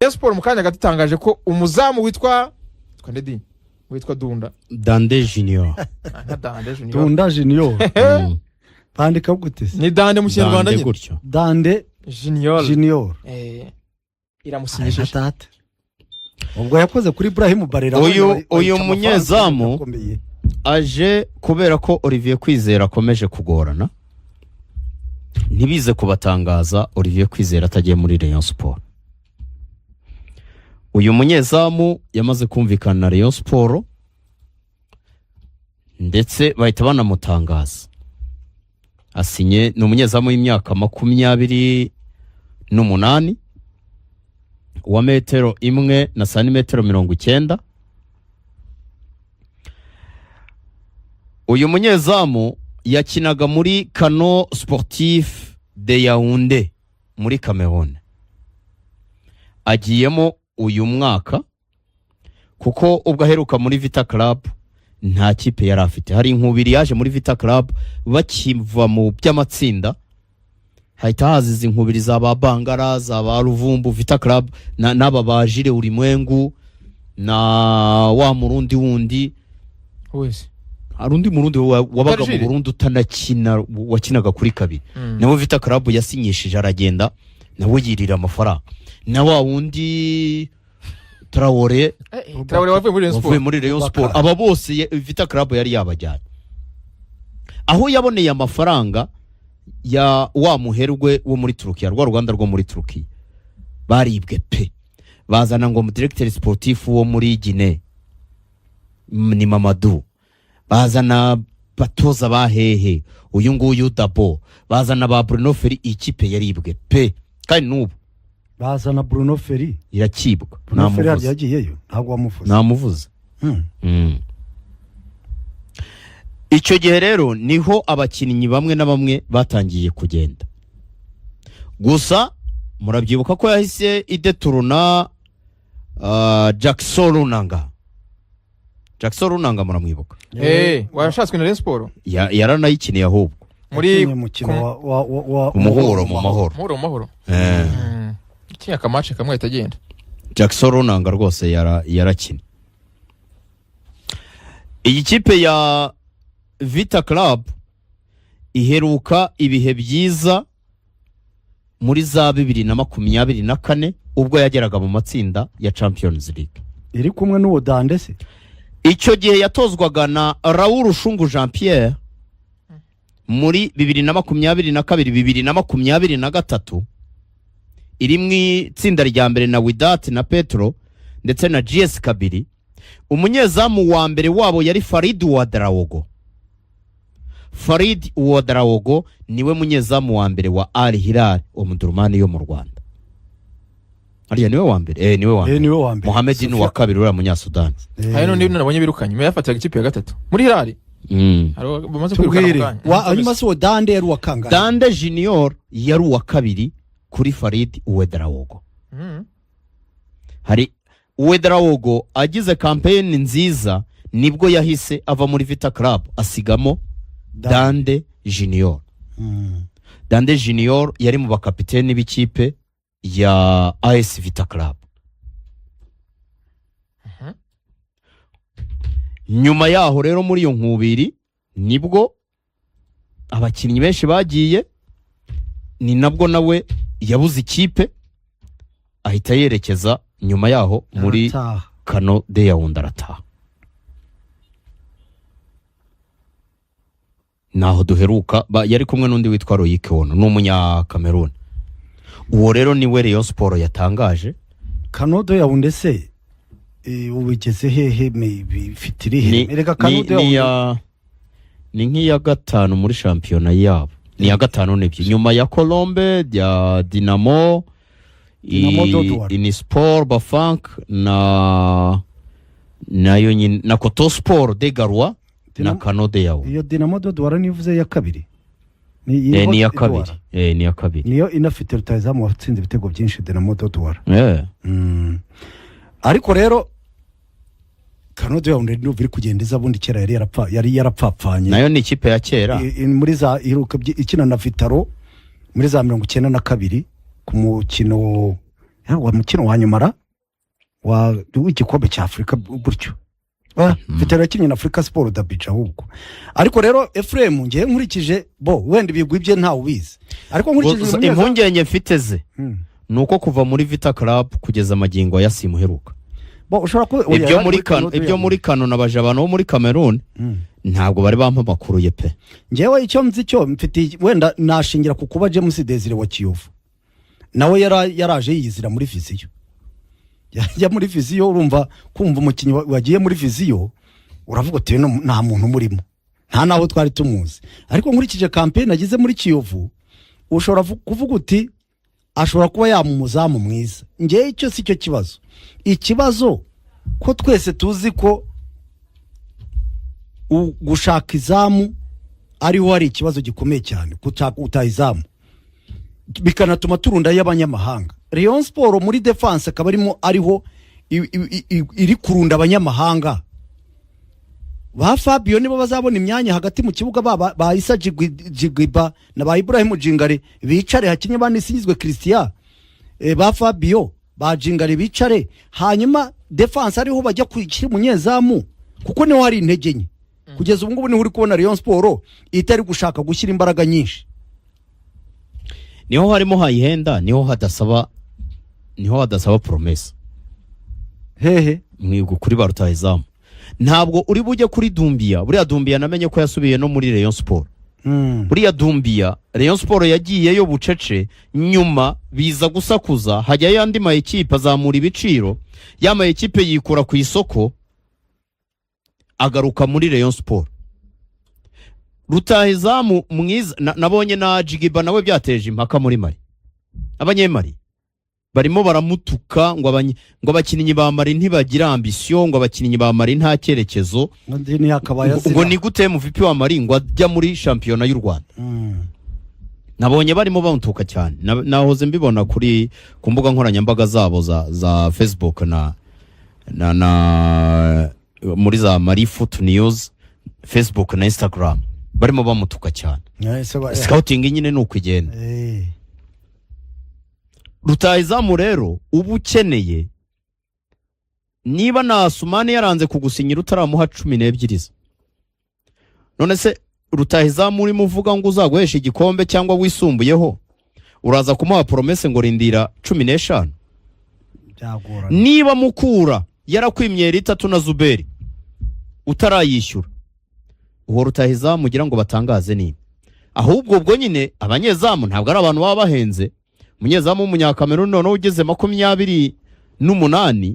Rayon Sport mu kanya gato itangaje ko umuzamu witwa Ndedi, witwa Dunda. Dande Junior. Ah, nka Dande Junior. Dunda Junior. Bandika gute se? Ni Dande mu Kinyarwanda. Dande Nyine. Gutyo. Dande. Junior. Junior. Iramusinyishije. Tata ubwo yakoze kuri Ibrahim Barera. Uyu munyezamu aje kubera ko Olivier Kwizera akomeje kugorana. Ntibize kubatangaza Olivier Kwizera atagiye muri Rayon Sport. Uyu munyezamu yamaze kumvikana na Rayon Sport, ndetse bahita banamutangaza asinye. Ni umunyezamu w'imyaka 28, wa metero 1 na santimetero 90. Uyu munyezamu yakinaga muri Kano Sportif de Yaounde muri Cameroon. Agiyemo uyu mwaka kuko ubwo aheruka muri Vita Club nta kipe yari afite. Hari inkubiri yaje muri Vita Club bakiva mu by'amatsinda, hahita haza izi nkubiri za ba Bangara, za ba Ruvumbu. Vita Club n'aba ba Jire Ulimwengu na wa Murundi wundi. Wese. Hari undi Murundi wabaga mu Utari Jire? Burundi utanakina, wakinaga kuri kabiri. Nawe Vita Club yasinyishije, aragenda nawe yirira amafaranga, na wa wundi Traore. Traore wavuye muri Rayon Wavuye Sport. muri Rayon Bakar. Sport. Aba bose Vita Club yari yabajyanye, aho yaboneye amafaranga ya wa muherwe wo muri Turukiya, rwa ruganda rwo muri Turukiya. Baribwe pe. Bazana ngo mu directeur sportif wo muri Guinea, ni Mamadou. Bazana batoza ba hehe, uyu nguyu Dabo, bazana ba Bruno Ferry. Ikipe yaribwe pe, kandi n'ubu Bazana Bruno Ferry. irakibwa. Bruno Ferry. Namuvuze. Yagiyeyo, ntabwo wamuvuze. Namuvuze. Icyo gihe rero niho abakinnyi bamwe na bamwe batangiye kugenda. Gusa murabyibuka ko yahise ideturuna Jackson Runanga. Jackson Runanga muramwibuka? Washatswe na Rayon Sport. Yaranayikiniye ahubwo. Muri Yakinnye umukino wa Umuhuro mu Mahoro. Muhuro mu Mahoro. Ikinya akamace kamwe ahita agenda. Jackson Runanga rwose yarakina. Iyi kipe ya Vita Club iheruka ibihe byiza muri za 2024, ubwo yageraga mu matsinda ya Champions League. Iri kumwe n'uwo Dande se? Icyo gihe yatozwaga na Raoul Shungu Jean Pierre muri 2022, 2023, iri mu itsinda rya mbere na Wydad na Petro ndetse na GS Kabiri. Umunyezamu wa mbere wabo yari Farid Ouedraogo. Farid Ouedraogo niwe munyezamu wa mbere wa Al Hilal Omdurman yo mu Rwanda. Hariya niwe wa mbere, niwe wa mbere. Niwe wa mbere. Mohamed ni uwa kabiri, uriya Munyasudani. Hari n'undi nabonye birukanye nyuma, yafataga ikipe ya gatatu muri Hilal. Hari uwo bamaze kwirukana Tubwire. mu kanya. Hanyuma se uwo Dande yari uwa kangahe? Dande Junior yari uwa kabiri kuri Farid Ouedraogo. Hari Ouedraogo agize campaign nziza, nibwo yahise ava muri Vita Club asigamo Dande Junior. Dande Junior yari mu bakapiteni b'ikipe ya AS Vita Club. Nyuma yaho rero, muri iyo nkubiri nibwo abakinnyi benshi bagiye, ni nabwo nawe yabuze ikipe, ahita yerekeza nyuma yaho muri Arataha. Kano de Yaounde, arataha. Naho duheruka yari kumwe n'undi witwa Loic Wono, ni Umunyakameruni. Uwo rero niwe Rayon Sport yatangaje. Kanodo Yaounde se ubu igeze hehe? Bifite irihe? Erega ni, Kanodo ni, Yaounde ni nk'iya gatanu muri shampiyona yabo, ni iya gatanu nibyo, nyuma ya Colombe ya Dinamo, Dinamo Dodwar. Inisport Bafank na nayo nyine na Koto Sport de Garoua na Kano de Yaounde. Iyo Dinamo Dodwara nivuze ya kabiri ni Ni iya Douala. kabiri, ni iya kabiri. Niyo inafite rutahizamu watsinze ibitego byinshi, Dinamo Dodwara. Ariko rero Kanodo Yaounde ndumva iri kugenda iza. Bundi kera yari yarapfapfanye. Nayo ni ikipe ya kera. Muri za iheruka ikina na Vitaro muri za 92 ku mukino. Wa mukino wa nyuma ra wa w'igikombe cya Afurika gutyo. Vital'O yakinnye na Africa Sport d'Abidjan ahubwo. Ariko rero Ephraim, ngewe nkurikije bo wenda ibigwi bye ntawe ubizi, ariko nkurikije Gusa uyu munyezamu- impungenge mfite ze ni uko kuva muri Vita Club kugeza amagingo ya simuheruka. Bo ushobora kuba oya, Ibyo yari muri Kano, Kano ibyo muri Kano nabaje abantu bo muri Cameroon, ntabwo bari bampa amakuru ye pe. Ngewe icyo nzi cyo mfite, wenda nashingira ku kuba James Desire wa Kiyovu nawe yaraje yiyizira muri Vision, yajya muri Vision. Urumva kumva umukinnyi wagiye muri Vision, uravuga uti: "Uyu nta muntu umurimo, nta n'aho twari tumuzi." Ariko nkurikije campaign agize muri Kiyovu, ushobora kuvuga uti ashobora kuba yaba umuzamu mwiza. Ngewe icyo si cyo kibazo. Ikibazo ko twese tuzi ko gushaka izamu ariho hari ikibazo gikomeye cyane, gutaha izamu bikanatuma turundayo abanyamahanga. Rayon Sport muri defense akaba arimo ariho iri kurunda abanyamahanga. Ba Fabio nibo bazabona imyanya hagati mu kibuga, ba Issa Jigwiba na ba Ibrahim Jingare bicare, hakinye ba Nisingizwe Christian, ba Fabio, ba Jingare bicare, hanyuma defense ariho bajya gushyira umunyezamu, kuko niho hari intege nke kugeza ubu ngubu. Niho uri kubona Rayon Sport itari gushaka gushyira imbaraga nyinshi. Niho harimo hayihenda, niho hadasaba promesse. Hehe? Mwigu kuri ba rutahizamu ntabwo uri bujye kuri Dumbiya. Buriya Dumbiya namenye ko yasubiye no muri Rayon Sport. Buriya Dumbiya, Rayon Sport yagiyeyo bucece, nyuma biza gusakuza, hajyayo andi ma ekipe azamura ibiciro, ya ma ekipe yikura ku isoko, agaruka muri Rayon Sport. Rutahizamu mwiza nabonye na Jigiba nawe byateje impaka muri Mali. Abanyemali barimo baramutuka ngo abakinnyi ba Mali ntibagira ambition, ngo abakinnyi ba Mali nta cyerekezo. Undi ntiyakabaye Ngo azira. ni gute MVP wa Mali ngo ajya muri shampiyona y'u Rwanda? Nabonye barimo bamutuka cyane. Nahoze mbibona ku mbuga nkoranyambaga zabo za Facebook na muri za Mali Foot News, Facebook na Instagram, barimo bamutuka cyane. Scouting nyine ni uko igenda. Rutahizamu rero uba ukeneye, niba na Sumani yaranze kugusinyira utaramuha 12 ze, none se rutahizamu urimo uvuga ngo uzaguhesha igikombe cyangwa wisumbuyeho, uraza kumuha promesse ngo rindira 15? Byagorana. Niba Mukura yarakwimye itatu na Zuberi utarayishyura, uwo rutahizamu ugira ngo batangaze nini? Ahubwo ubwo nyine abanyezamu ntabwo ari abantu baba bahenze. Umunyezamu w'Umunyakameruni noneho ugeze 28,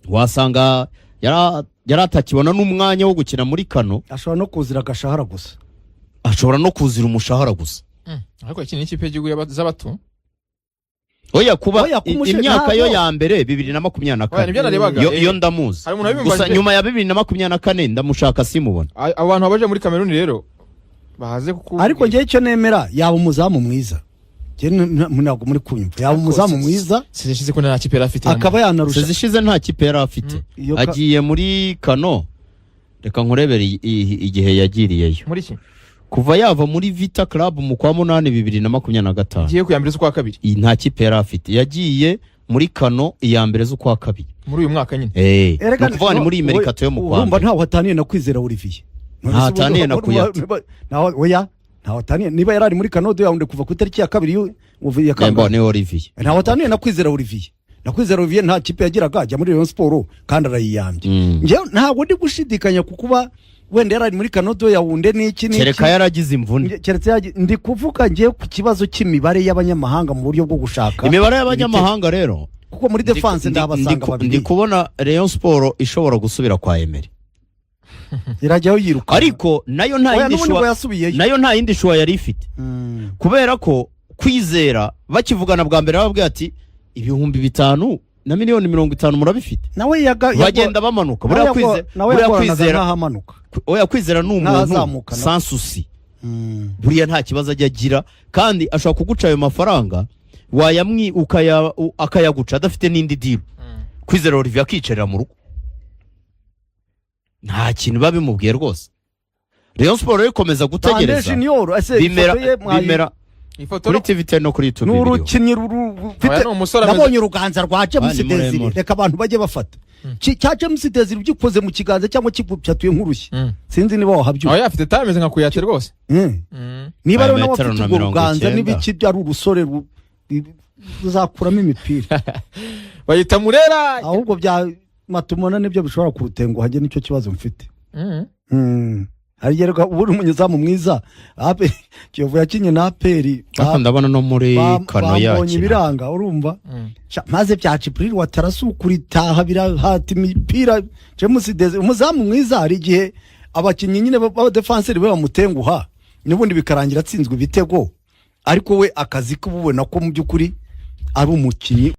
wasanga yari atakibona n'umwanya wo gukina muri Kano. Ashobora no kuzira agashahara gusa. Ashobora no kuzira umushahara gusa. Ariko yakiniye n'ikipe y'igihugu z'abato. Oya, kuba Oya, imyaka yo ntabwo. ya mbere 2024. Oya, nibyo narebaga. Iyo ndamuzi. Hari umuntu Gusa wabimbajije. nyuma ya 2024 ndamushaka simubona. Abo bantu baje muri Kameruni rero bahaze kuku. Ariko ngewe icyo nemera, yaba umuzamu mwiza. Njye ntabwo muri kunyumva. Yaba umuzamu mwiza, Sinashize ko nta kipe yari afite. akaba yanarusha. Sezishize nta kipe yari afite. Agiye muri Kano, reka nkurebere igihe yagiriyeyo. Muri iki? Kuva yava muri Vita Club mu kwa munani 2025. Agiye ku ya mbere z'ukwa kabiri. Iyi nta kipe yari afite, yagiye muri Kano iya mbere z'ukwa kabiri. Muri uyu mwaka nyine. Ni ukuvuga ni muri iyi mercato yo mu kwa Urumva mbere. ntaho hataniye na Kwizera Olivier. Ntaho ataniye na Kuyate. Oya, ntaho ataniye. Niba yari ari muri Kano de Yaounde kuva ku itariki ya kabiri ya Nembo kangahe? ni Olivier. Ntaho ataniye na Kwizera Olivier. Na Kwizera Olivier nta kipe yagiraga, ajya muri Rayon Sport kandi arayiyambye. Njyewe ntabwo ndi gushidikanya ku kuba wenda yari ari muri Kano de Yaounde n'iki n'iki. Kereka yaragize imvune. Keretse ndi kuvuga ngiye ku kibazo cy'imibare y'abanyamahanga mu buryo bwo gushaka Imibare y'abanyamahanga rero, kuko muri defense ndabasanga babiri. Ndi kubona Rayon Sport ishobora gusubira kwa Emery. Irajyaho yiruka. Ariko nayo nta Oya, yindi n'ubundi ngo choix yasubiyeyo. Nayo nta yindi choix yari ifite, kubera ko Kwizera bakivugana bwa mbere bababwiye ati 5,000 na miliyoni 50 murabifite? Nawe Bagenda bamanuka. nawe Buriya Kwizera, nawe buriya yagoranaga Kwizera, nk'aho amanuka. oya, Kwizera ni umuntu N'ahazamuka nawe. sans souci. Buriya nta kibazo ajya agira, kandi ashobora kuguca ayo mafaranga wayamwi akayaguca adafite n'indi deal. Kwizera Olivier akicarira mu rugo, nta kintu biba bimubwiye rwose. Rayon Sport rero ikomeza Tande gutegereza. Junior ese Bimera ifoto ye bimera Ifoto Kuri TV 10 no kuri YouTube Ni biriho. urukinnyi Oya, ni umusore ameze- nabonye uruganza rwa James Bandi Desire. muremure. Reka abantu bajye bafata cya James Desire ugikoze mu kiganza cyangwa kigupyatuye nk'urushyi. Sinzi niba wahabyuka. Oya, afite taille, ameze nka Kuyate rwose. Niba Aya rero nawe metero afite na urwo mirongo ruganza icyenda. n'ibiki, ari urusore ruzakuramo imipira. Bayita Murera. Ahubwo bya matumona nibyo bishobora kurutenguha, njye nicyo kibazo mfite. Hari igihe reka uba uri umunyezamu mwiza. Kiyovu yakinye na APR. Ariko ndabona no muri kano bambonye yakina. Ibiranga, urumva? Maze bya Jibril Watara itaha birahata imipira. James Desire umuzamu mwiza, hari igihe abakinnyi nyine b'abadefanseri be bamutenguha, n'ubundi bikarangira atsinzwe ibitego, ariko we akazi ke uba ubona ko mu by'ukuri ari umukinnyi.